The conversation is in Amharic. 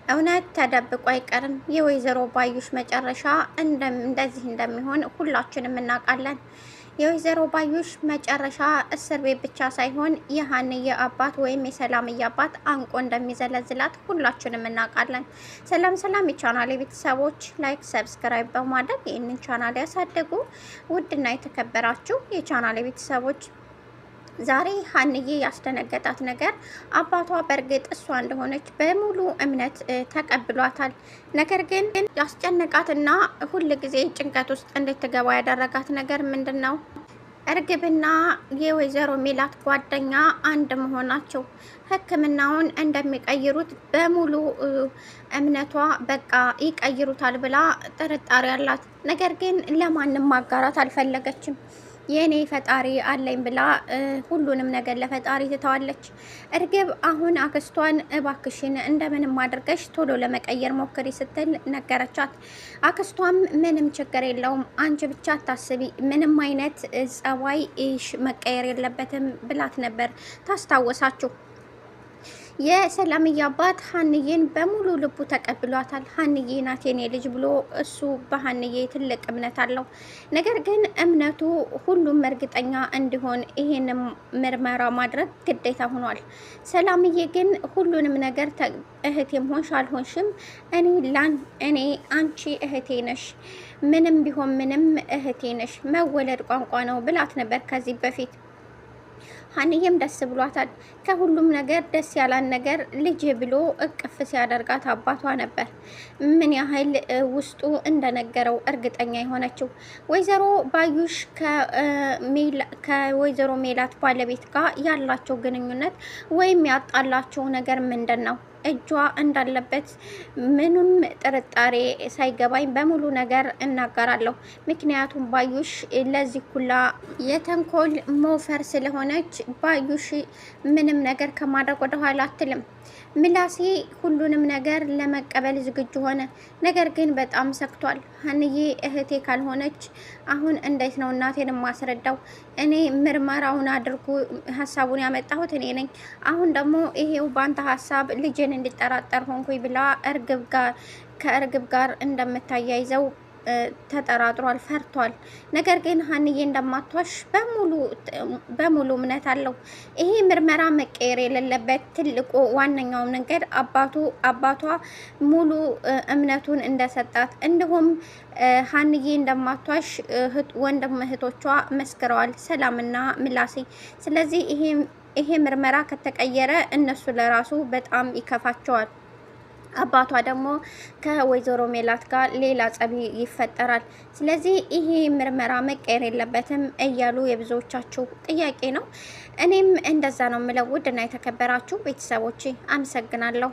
እውነት ተደብቆ አይቀርም። የወይዘሮ ባዩሽ መጨረሻ እንደዚህ እንደሚሆን ሁላችንም እናውቃለን። የወይዘሮ ባዩሽ መጨረሻ እስር ቤት ብቻ ሳይሆን የሀንዬ አባት ወይም የሰላምዬ አባት አንቆ እንደሚዘለዝላት ሁላችንም እናውቃለን። ሰላም ሰላም የቻናል የቤተሰቦች፣ like subscribe በማድረግ ይህንን ቻናል ያሳደጉ ውድና የተከበራችሁ የቻናል ቤተሰቦች፣ ዛሬ ሀንዬ ያስደነገጣት ነገር አባቷ በእርግጥ እሷ እንደሆነች በሙሉ እምነት ተቀብሏታል። ነገር ግን ያስጨነቃትና ሁል ጊዜ ጭንቀት ውስጥ እንድትገባ ያደረጋት ነገር ምንድን ነው? እርግብና የወይዘሮ ሜላት ጓደኛ አንድ መሆናቸው፣ ሕክምናውን እንደሚቀይሩት በሙሉ እምነቷ በቃ ይቀይሩታል ብላ ጥርጣሬ አላት። ነገር ግን ለማንም ማጋራት አልፈለገችም። የእኔ ፈጣሪ አለኝ ብላ ሁሉንም ነገር ለፈጣሪ ትተዋለች። እርግብ አሁን አክስቷን እባክሽን እንደምንም አድርገሽ ቶሎ ለመቀየር ሞክሪ ስትል ነገረቻት። አክስቷም ምንም ችግር የለውም፣ አንቺ ብቻ አታስቢ፣ ምንም አይነት ጸባይ መቀየር የለበትም ብላት ነበር፣ ታስታወሳችሁ። የሰላምዬ አባት ሀንዬን በሙሉ ልቡ ተቀብሏታል። ሀንዬ ናት የኔ ልጅ ብሎ እሱ በሀንዬ ትልቅ እምነት አለው። ነገር ግን እምነቱ ሁሉም እርግጠኛ እንዲሆን ይሄን ምርመራ ማድረግ ግዴታ ሆኗል። ሰላምዬ ግን ሁሉንም ነገር እህቴም ሆንሽ አልሆንሽም እኔ ላን እኔ አንቺ እህቴ ነሽ፣ ምንም ቢሆን ምንም እህቴ ነሽ፣ መወለድ ቋንቋ ነው ብላት ነበር ከዚህ በፊት። ሀንዬም ደስ ብሏታል። ከሁሉም ነገር ደስ ያላን ነገር ልጅ ብሎ እቅፍ ሲያደርጋት አባቷ ነበር። ምን ያህል ውስጡ እንደነገረው እርግጠኛ የሆነችው። ወይዘሮ ባዩሽ ከወይዘሮ ሜላት ባለቤት ጋር ያላቸው ግንኙነት ወይም ያጣላቸው ነገር ምንድን ነው? እጇ እንዳለበት ምንም ጥርጣሬ ሳይገባኝ በሙሉ ነገር እናገራለሁ። ምክንያቱም ባዩሽ ለዚህ ኩላ የተንኮል ሞፈር ስለሆነች ባዩሽ ምንም ነገር ከማድረግ ወደኋላ አትልም። ምላሴ ሁሉንም ነገር ለመቀበል ዝግጁ ሆነ። ነገር ግን በጣም ሰግቷል። ሀንዬ እህቴ ካልሆነች አሁን እንዴት ነው እናቴን የማስረዳው? እኔ ምርመራውን አድርጉ ሀሳቡን ያመጣሁት እኔ ነኝ። አሁን ደግሞ ይሄው በአንተ ሀሳብ ልጅን እንዲጠራጠር ሆንኩኝ ብላ እርግብ ጋር ከእርግብ ጋር እንደምታያይዘው ተጠራጥሯል፣ ፈርቷል። ነገር ግን ሀንዬ እንደማትዋሽ በሙሉ እምነት አለው። ይሄ ምርመራ መቀየር የሌለበት ትልቁ ዋነኛው ነገር አባቱ አባቷ ሙሉ እምነቱን እንደሰጣት እንዲሁም ሀንዬ እንደማትዋሽ ወንድም እህቶቿ መስክረዋል፣ ሰላምና ምላሴ። ስለዚህ ይሄ ምርመራ ከተቀየረ እነሱ ለራሱ በጣም ይከፋቸዋል። አባቷ ደግሞ ከወይዘሮ ሜላት ጋር ሌላ ጸብ ይፈጠራል። ስለዚህ ይሄ ምርመራ መቀየር የለበትም እያሉ የብዙዎቻችሁ ጥያቄ ነው። እኔም እንደዛ ነው የምለው። ውድና የተከበራችሁ ቤተሰቦቼ አመሰግናለሁ።